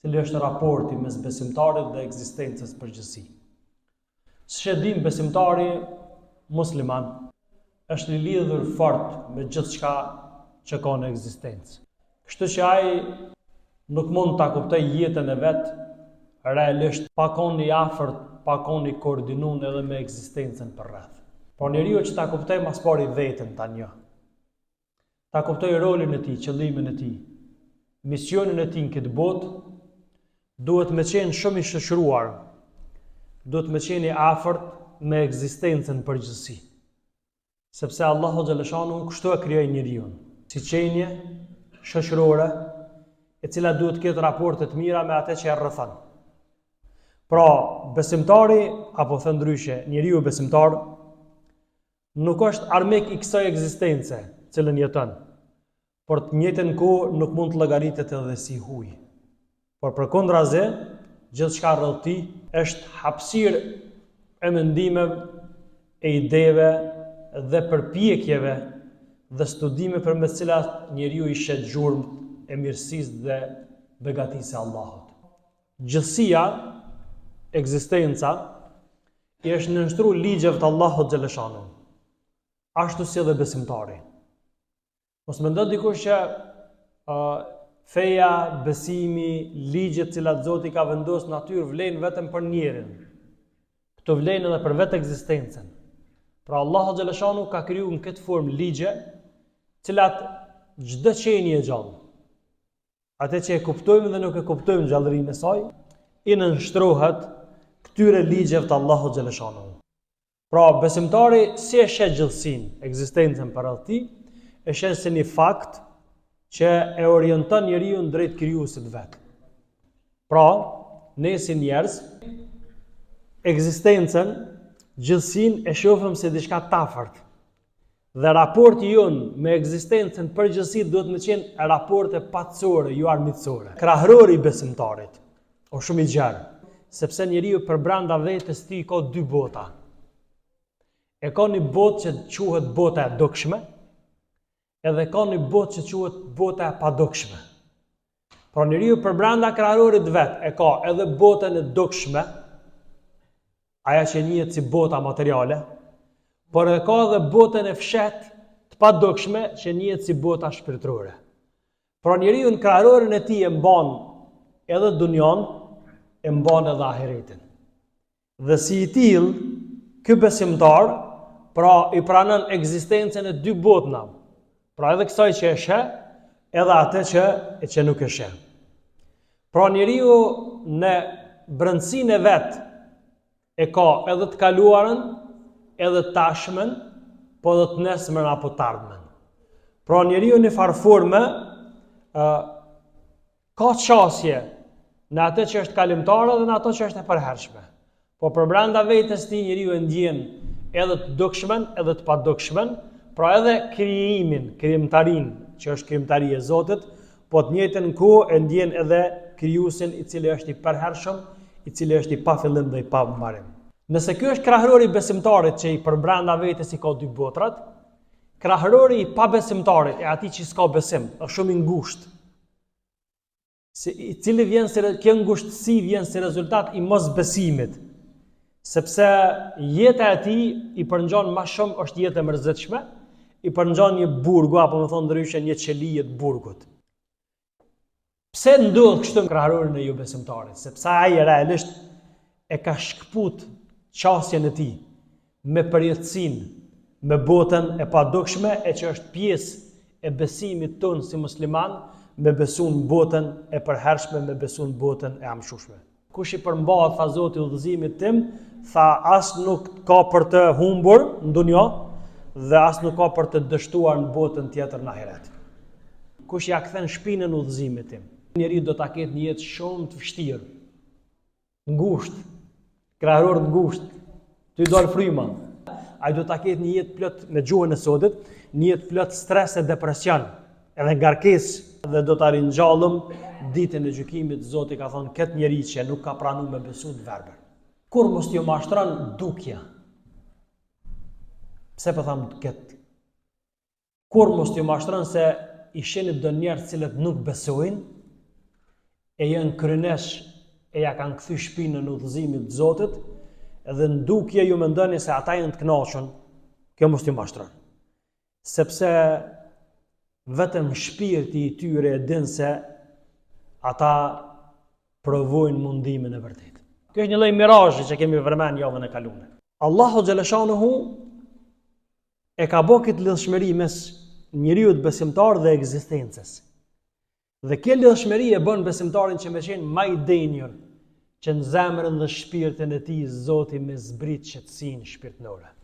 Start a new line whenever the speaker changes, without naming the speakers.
Cili është raporti mes besimtarit dhe ekzistencës përgjithësi? Siç e dimë besimtari musliman është i lidhur fort me gjithçka që ka në ekzistencë. Kështu që ai nuk mund ta kuptojë jetën e vet realisht pa kon i afërt, pa kon i koordinun edhe me ekzistencën përreth. Por njeriu që ta kuptojë ma s'pari veten ta njohë. Ta kuptojë rolin e tij, qëllimin e tij, misionin e tij në këtë botë, duhet me qenë shumë i shoqëruar, duhet me qenë i afërt me ekzistencën në përgjithësi. Sepse Allahu xhaleshanu kështu e krijoi njeriun, si qenie shoqërore, e cila duhet të ketë raporte të mira me atë që e rrethon. Pra, besimtari apo thënë ndryshe, njeriu besimtar Nuk është armik i kësaj ekzistence, cilën jeton, por të njëjtën kohë nuk mund të llogaritet edhe si huj. Por përkundrazi, gjithçka rreth tij është hapësirë e mendimeve, e ideve dhe përpjekjeve dhe studime përmes cilat njeriu i sheh gjurmët e mirësisë dhe begatisë së Allahut. Gjithësia, ekzistenca, i është nënshtru ligjeve të Allahut xhaleshanu. Ashtu si edhe besimtari. Mos mendon dikush që uh, feja, besimi, ligjet të cilat Zoti ka vendosur në natyrë vlejnë vetëm për njerin. Këto vlejnë edhe për vetë ekzistencën. Pra Allahu xhaleshanu ka kriju në këtë formë ligje, të cilat çdo qenie e gjallë Atë që e kuptojmë dhe nuk e kuptojmë gjallërinë e saj, i nënshtrohet këtyre ligjeve të Allahut xhaleshanu. Pra, besimtari si e sheh gjithësinë, ekzistencën përreth tij, e sheh si një fakt që e orienton njeriun drejt krijuesit vet. Pra, ne si njerëz ekzistencën, gjithësinë e shohim si diçka të afërt. Dhe raporti jonë me ekzistencën përgjithësi duhet me qenë raporte paqësore, jo armiqësore. Krahrori i besimtarit o shumë i gjerë, sepse njeriu përbrenda vetes tij ka dy bota. E ka një botë që quhet bota e dukshme, edhe ka një botë që quhet bota e padukshme. Pra njeriu përbrenda krahrorit vet e ka edhe botën e dukshme, aja që njihet si bota materiale, por e ka edhe botën e fshehtë të padukshme që njihet si bota shpirtërore. Pra njeriu në krahrorin e tij e mban edhe dunjan, e mban edhe ahiretin. Dhe si i tillë, ky besimtar, pra i pranon ekzistencën e dy botnave, pra edhe kësaj që e sheh, edhe atë që e që nuk e sheh. Pra njeriu në brendësinë e vet e ka edhe të kaluarën, edhe të tashmen, po edhe të nesërmen apo të ardhmen. Pra njeriu në farë forme ë Ka qasje në atë që është kalimtare dhe në ato që është e përhershme. Po përbrenda vetes tij njeriu e ndjen edhe të dukshmen edhe të padukshmen, pra edhe krijimin, krijimtarinë, që është krijimtari e Zotit, po të njëjtën kohë e ndjen edhe krijuesin i cili është i përhershëm, i cili është i pafillim dhe i pambarim. Nëse ky është krahrori i besimtarit që i përbrenda vetes i ka dy botrat, krahrori i pabesimtarit e atij që s'ka besim, është shumë i ngushtë. Si, i cili vjen si kjo ngushtësi vjen si rezultat i mosbesimit. Sepse jeta e tij i përngjan më shumë është jetë e mërzitshme, i përngjan një burgu apo me thonë ndryshe një qelie të burgut. Pse ndodh kështu në krahrorin e jobesimtarit? Sepse ai realisht e ka shkëput qasjen e tij me përjetësinë, me botën e padukshme e që është pjesë e besimit tonë si musliman, me besu në botën e përhershme, me besu në botën e amshushme. Kush i përmbahet, tha Zoti udhëzimit tim, tha as nuk ka për të humbur në dunja dhe as nuk ka për të dështuar në botën tjetër në ahiret. Kush ia kthen shpinën udhëzimit tim, njeri do ta ketë një jetë shumë të vështirë, Ngushtë, krahror të ngushtë, t'i dalë fryma. Ai do ta ketë një jetë plot me gjuhën e sotit, një jetë plot stres e depresion, edhe ngarkesë dhe do ta ringjallëm ditën e gjykimit, Zoti ka thonë këtë njeri që nuk ka pranu me besu të verbër. Kurrë mos t'ju mashtron dukja. Pse po tham këtë? Kurrë mos t'ju mashtron se i shihni do njerëz të cilët nuk besojnë. E janë krynesh e ja kanë kthy shpinën udhëzimit të Zotit, edhe në dukje ju mendoni se ata janë të kënaqur, kjo mos t'ju mashtron. Sepse vetëm shpirti i tyre e din se ata provojnë mundimin e vërtetë. Kjo është një lloj mirazhi që kemi përmend javën e kaluar. Allahu xhaleshanuhu e ka bo këtë lidhshmëri mes njeriut besimtar dhe ekzistencës. Dhe kjo lidhshmëri e bën besimtarin që me qenë ma i denjur, që në zemrën dhe shpirtin e tij Zoti me zbrit qetësinë shpirtnore.